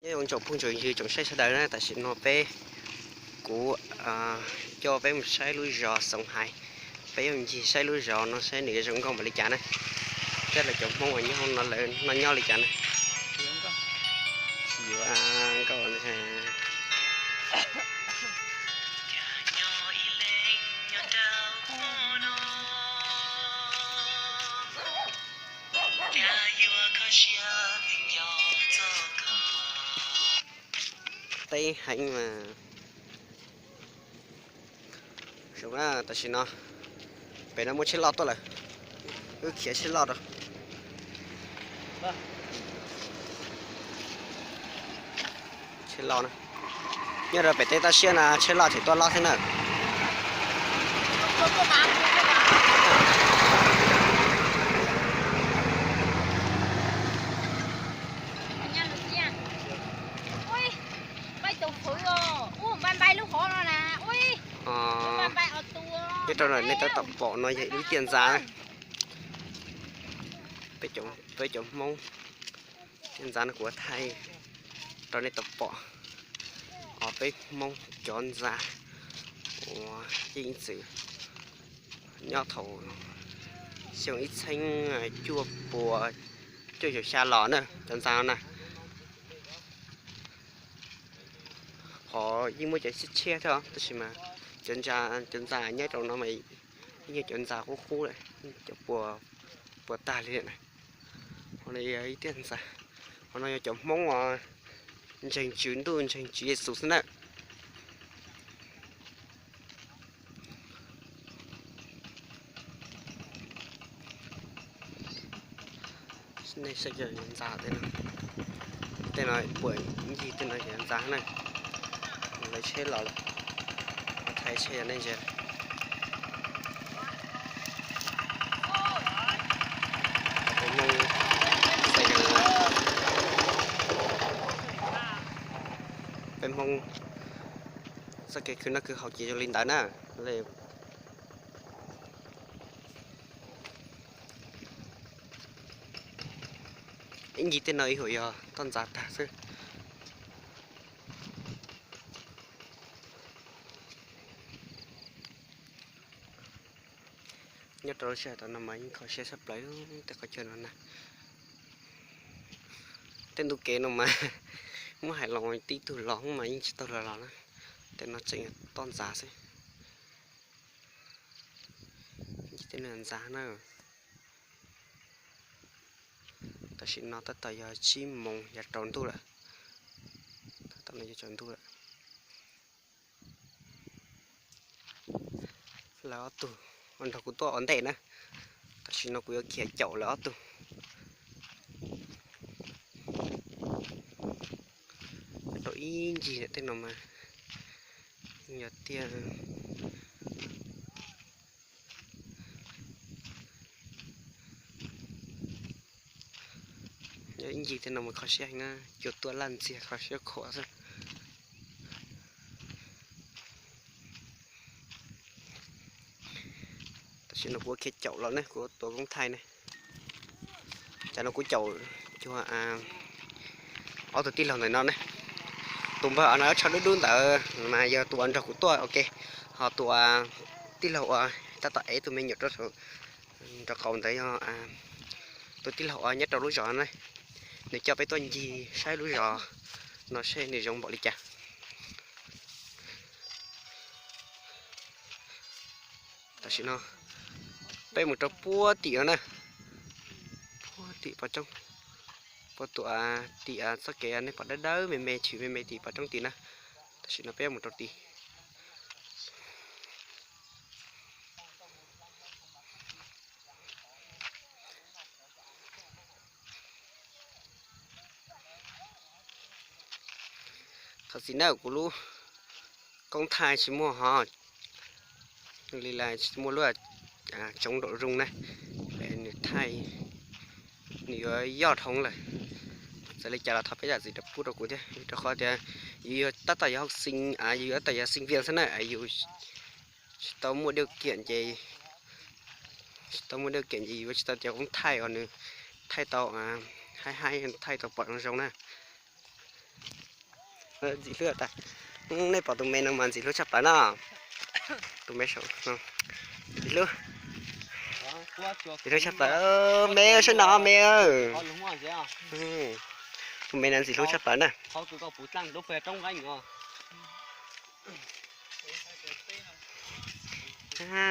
Nyob zoo tsoom phooj tsoom ywg tsoom saib sawv daws na, tam sim no peb, kuv coj peb mus saib lub zos Xoom Hais. Peb yuav ncig saib lub zos no saib nws yuav zoo nkauj npaum li cas na, thiab lawv cov Hmoob uas nyob hauv no lawv noj nyob li cas na. Tsis yuav nkauj. Teb heev mas. Tam sim no pem no muaj tsheb loj tuaj lawm, wb khiav tsheb loj rau. Tsheb loj na, nyob rau pem tej toj siab no tsheb loj tseem tuaj loj thiab na. Nyob rau nej tab tom pom no yog ib lub tiaj ntxas na. Peb cov Hmoob, tiaj ntxas no kuv thaij rau nej tau pom. Os, peb Hmoob cov ntxa uas yeej ib txwm nyob thaum xyoo ib txhiab cuaj puas cuaj caum xya los na, cov ntxa no na. Qhov yeej muaj cov tshiab tshiab thiab tab sis mas cov ntxa, cov ntxa nyob rau no mas yeej yog cov ntxa qub qub lawm, cov puas, puas tag li na. Qhov no yog ib tiaj ntxa, qhov no yog cov Hmoob os, ntseeg tswv ntuj ntseeg tswv Yexus xwb na. Nej saib cov ntxa tej no, tej no puas ncig tej no yog ntxa na. Lawv tsheb los lawm, thaij tsheb yog nej ntsia. Peb Hmoob, peb Hmoob txoj kev khwv noj khwv haus ces zoo li ntawd na. Ib ncig tej no ib huam yog toj ntxas tag xwb. Nyob rau lub sij hawm no mas yeej kho siab tshaj plaws tej qhov chaw no na. Tej ntu kev no mas muab hais los tib tug los mas yeej tsis tau los los na. Tej no tseem toj ntxas xwb. Tej no ntxas na. Tam sim no tab tom yog tsib moos yav rau ntuj lawm. Tab tom no yog tsaus ntuj lawm. Lawv ob tug nrog kuv tuaj ua ntej na. Tam sim no kuv yuav khiav caum lawv ob tug. Rau ib ncig tej no mas yog tiaj. Yog ib ncig tej no mas kho siab heev na, cua tuaj laj ntxiag kho siab khuav xwb. Tam sim no kuv khiav caum los ne, kuv tua koob thaij ne. Tam no kuv caum cuag ob tug tij laug ntawm no ne. Tus npawg no tsho dub dub ntawd mas yog tus uas nrog kuv tuaj ua ke, ho tus tij laug uas tab tom ev tus me nyuam rau saum nraub qaum ntawd yog tus tij laug uas nyob rau lub zos no ne. Nws coj peb tuaj ncig saib lub zos no seb nws zoo npaum li cas. Tam sim no peb mus rau puag tim no na, puag tim pov roob, puag tim txoj kev nej pom dawb dawb me me tshwm me me tim pov roob tim na. Tam sim no peb mus rau tim. Qhov txiv na kuv lub koob thaij tsis muaj ho li las tsis muaj lub tsoov nraum zoom na, nws thaij, nws yuav yoj dhau lawm. Txawm li cas los thov peb zam txim rau pub rau kuv thiab, rau qhov tias yus yuav tab tom yog hauv xeev, yus yuav tab tom yog xeev vias xwb na, yus tsis tau muaj dej kiam ces, tsis tau muaj dej kiam ces yuav tsis tau cov koob thaij uas nws thaij tau haib haib, thaij tau pom zoo zoo na. Ntxim hlub tas. Nej pom tus me no mas ntxim hlub tshaj plaws no. Tus me saum no. Ntxim hlub. Ntxim hlub tshaj plaws. Me saib no me. Tus me no ntxim hlub tshaj plaws na.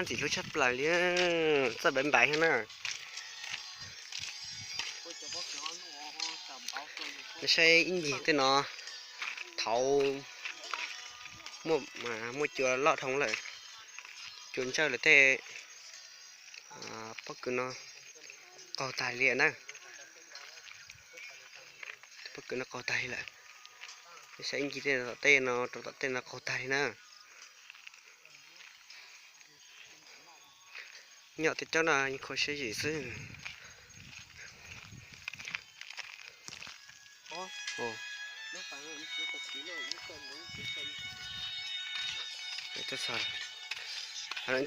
Ntxim hlub tshaj plaws li. Txawj npaiv npaiv thiab na. Saib ib ncig tej no thaud muaj, muaj cua loj dhau lawm. Cua ntsawj lawm tej. Pob kws no qaug tag li na. Pob kws no qaug tag li lawm. Saib ib ncig tej no tom tej no rau tom tej no qaug tag li na. Nyob tej caub no yeej kho siab zim xwb.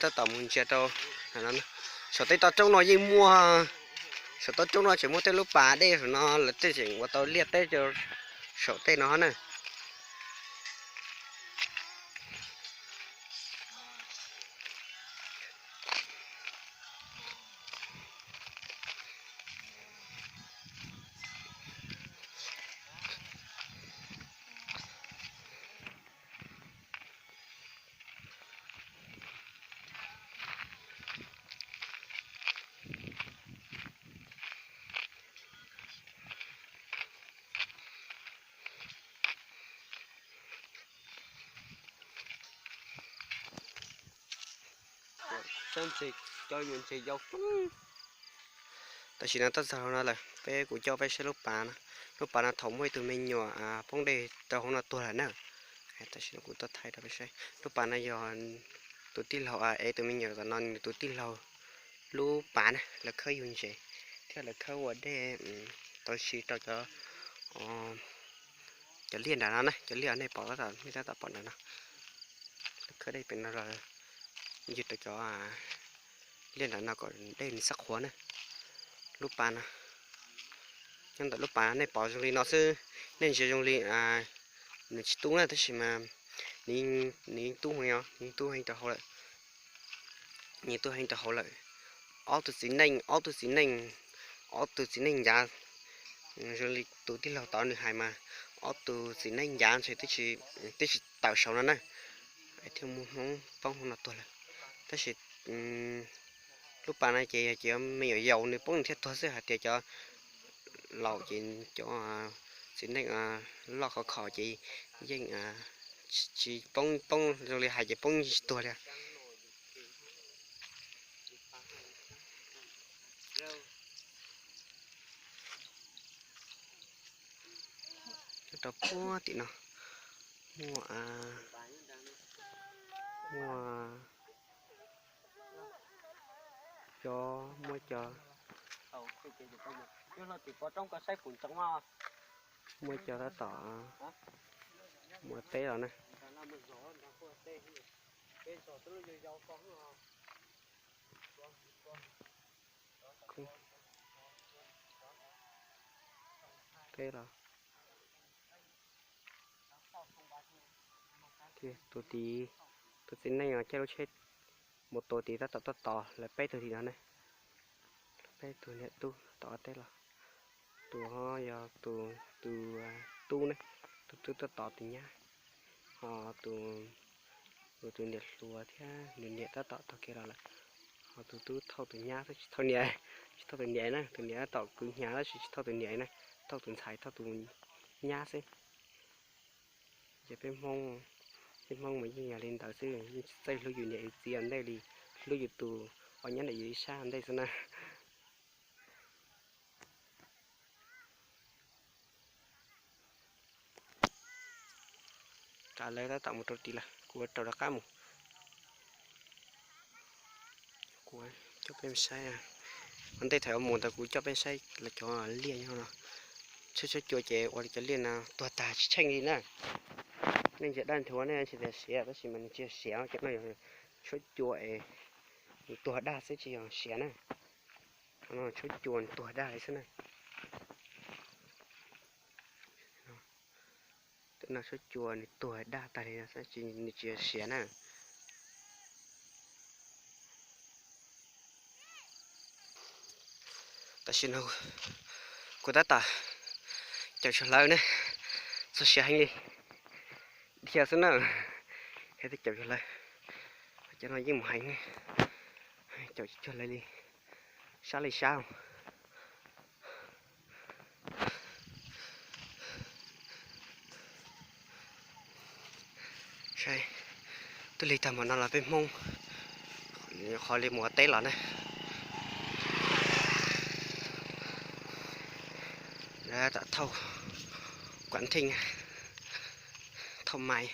Tab tom mus ntsia rau saum tej toj roob no yeej muaj, saum toj roob no tseem muaj tej lub pas dej saum no lawv tej tseem ua tau liaj teb rau saum tej no na. Tam sim no tab txog no lawm, peb kuv coj peb saib lub pas no. Lub pas no thaum muaj ib tug me nyuam poob dej rau hauv no tuag lawm na. Tam sim no kuv tuaj thaij rau peb saib, lub pas no yog tus tij laug es tus me nyuam tom no nws tus tij laug lub pas na, lawv khawb yug ntses thiab lawv khawb ua dej tau siv rau cov, cov liaj nram no na, cov liaj nej pom tab tom, nej tab tom pom nram no. Lawv khawb dej pem no los ncig rau cov liaj nram no kom dej nws txhob qhuav na. Lub pas no, nyob ntawm lub pas nej pom zoo li no xwb, nej ntsia zoo li nws tsis tub na tab sis mas nws yeej tub heev os, nws yeej tub heev rau hauv lawm. Nws tub heev rau hauv lawm. Ob tug txiv neej, ob tug txiv neej, ob tug txiv neej ncav, zoo li tus tij laug tod nws hais mas ob tug txiv neej ncav ntshe twb tsis tawm saud no na, thiaj muaj hmoob poob hauv no tuag lawm. Tab sis lub pas no ces yog cov me nyuam yaus nws poob nws thiaj tuag xwb, hais tias cov laus ces cov txiv neej loj khov kho ces yeej tsis poob, poob zoo li hais ces poob tsis tuag li. Nyob rau puag tim no muaj, muaj cov, muaj cov, muaj cov tab tom muaj teb los na. Teb los. Tus tid, tus txiv neej caij lub tsheb mus tua tid tab tom tuaj tos lawv peb tug tim no ne. Lawv peb tug niam tub tab tom ua teb los. Tus ho yog tus, tus tub ne, tus tub tuaj tos tus nyab. Ho tus, tus niam hluas thiab nws niam tab tom taug kev los lawm. Ho tus tub thauj tus nyab xwb tsis thauj niam, tsis thauj tus niam na, tus niam tab tom kwv hnyav tab sis tsis thauj tus niam na, thauj tus ntxhais thauj tus nyab xwb. Ces peb Hmoob, peb Hmoob mas yeej yog li ntawd xwb, yeej tsis txawj hlub yus niam yus txiv ua ntej li, hlub yus tus uas nyob ntawm yus ib sab ua ntej xwb na. Raws lawv tab tom mus rau tid lawm, kuv ua rau rov qab mus. Kuv coj peb saib, ua ntej thaum mus ntawd kuv coj peb saib lawv cov liaj nyob no. Tshuab tshuab cua ces ua li cov liaj no tuag tag tsis tsheej li na. Nej ntsia dab nthuav nej ntsia tias siav tab sis mas nws tsis yog siav, cov no yog tshuab cua es nws tuag dag xwb tsis yog siav na. Qhov no tshuab cua nws tuag dag li xwb na. Tus No sab cua nws tuag dag tag li no xwb, nws tsis siav na. Tam sim no kuv tab tom caum tshuaj hlawv ne, txog siav heev li, dhia xwb na, thiaj caum tshuaj hlawv. Cov no yeej mus heev ne, caum tshuaj hlawv li, sab li sab. Saib, twb lig tag npaum no los peb Hmoob qhov li mus ua teb los na. Lawv tam thauj kuav theej, thauj mais.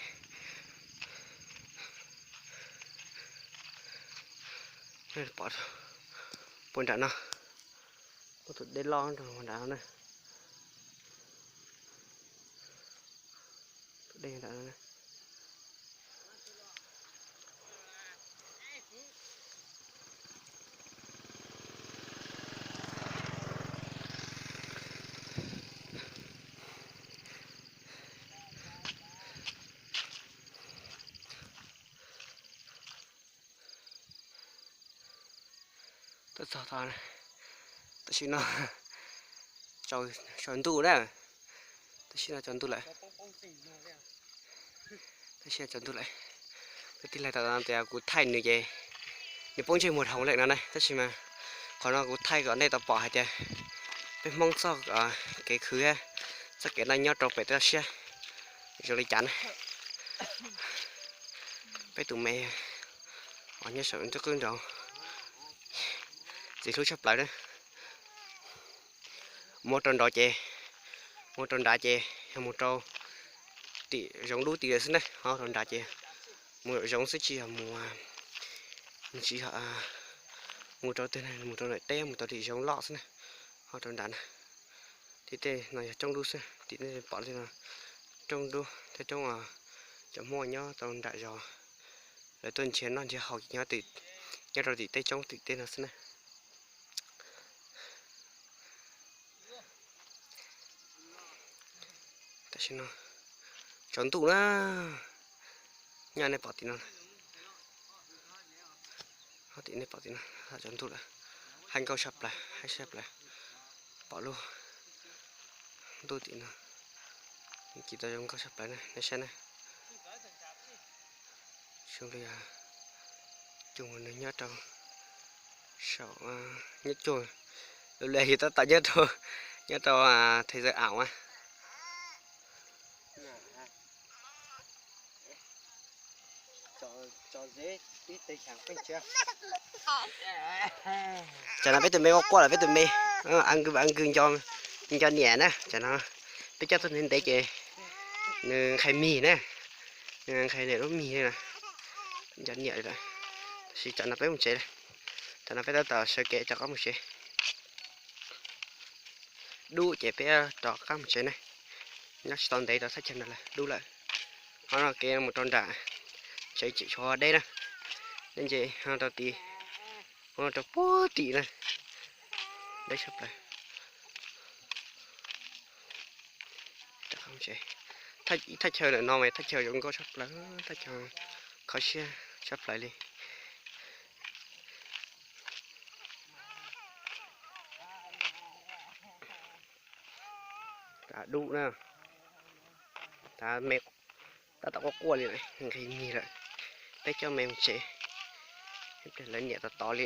Pom puag nram no, muaj tus dej loj nrog nram no na. Tus dej nram no na. Tuaj txog tod, tam sim no tsaus ntuj na, tam sim no tsaus ntuj lawm. Tam sim no tsaus ntuj lawm. Tus tij laug tom no tias kuv thaij nws ces nws poob ntsej muag dhau lawm no na, tab sis mas qhov no kuv thaij kom nej tau pom hais tias peb Hmoob txoj kev khwv, txoj kev noj nyob rau pem toj siab zoo li cas na. Peb tus me uas nyob saum nruab qwb nraud, ntxim hlub tshaj plaws na. Mus rau nraud ces, mus rau nrad ces yog mus rau tim zoov dub tim lawm xwb na, ho rau nrad ces mus zoov xwb tsis yog mus, mus tsis yog mus rau twg na, mus rau nram teb mus tau tim zoov loj xwb na, ho rau nrad na. Tim tej no yog roob dub xwb, tim nej pom tej no roob dub thiab roob, cov Hmoob nyob rau nram zos, lawv tuaj nrhiav noj nrhiav haus ces nyob, nyob rau tim tej roob tim tej no xwb na. Tam sim no tsaus ntuj na, nyob nej pom tim no, tim nej pom tim no tsaus ntuj lawm, haj nkauj tshaj plaws, haj tshaj plaws, pom lub ntuj tim no, ci tau zoo nkauj tshaj plaws na, nej saib na. Zoo li cuag nws nyob rau saum, nyob cuag, lub li yus tab tom nyob rau, nyob rau thế giới ảo a. Tam no peb tus me quaj quaj lawm, peb tus me, a nkws a nkws nco niam na. Tam no peb coj tuaj ntev ntev ces nws nqhis mis na, nws nqhis niam lub mis na, nco niam lawm. Tab sis tam no peb mus tsev, tam no peb tab tom sawv kev rov qab mus tsev. Dub ces peb rov qab mus tsev ne. Nyob tsis tau ntev rau thaj chaw no lawm, dub lawm. Ho no kev mus rau nram tsev tseem tshuav deb na, deb ntse ho rau tid, ho rau puag tim na, deb tshaj plaws. Thaj chaw ntawm no mas thaj chaw zoo nkauj tshaj plaws, thaj chaw kho siab tshaj plaws li. Dub na, me tab tom quaj quaj li, nqhis mis lawm. Peb coj me mus tsev, lawv niam tod tod li.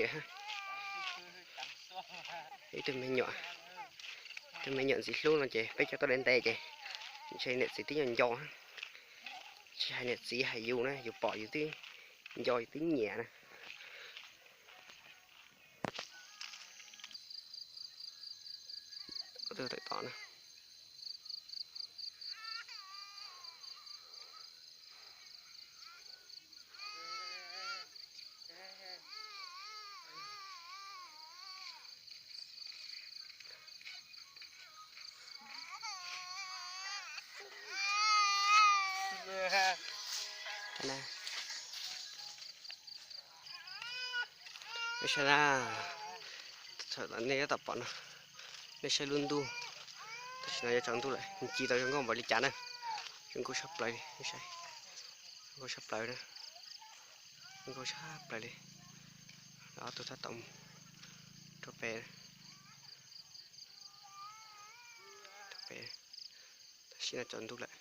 Ib tug me nyuam, tus me nyuam ntxim hlub no ces peb coj tuaj deb ntev ces ntshe niam txiv twb nco nco, tsis hais niam txiv hais yus na, yus pom yus twb nco yus twb nyiam na. Tawm tod na. Nej saib na, nej tab tom pom no, nej saib lub ntuj, tam sim no yuav tsaus ntuj lawm, nws ci tau zoo nkauj npaum li cas na. Zoo nkauj sab plaws li, zoo nkauj sab plaws na, zoo nkauj sab plaws li. Ob tug tab tom mus rau pem, rau pem, tam sim no tsaus ntuj lawm.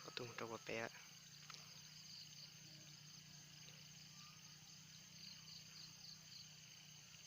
Ob tug mus rau pem lawm.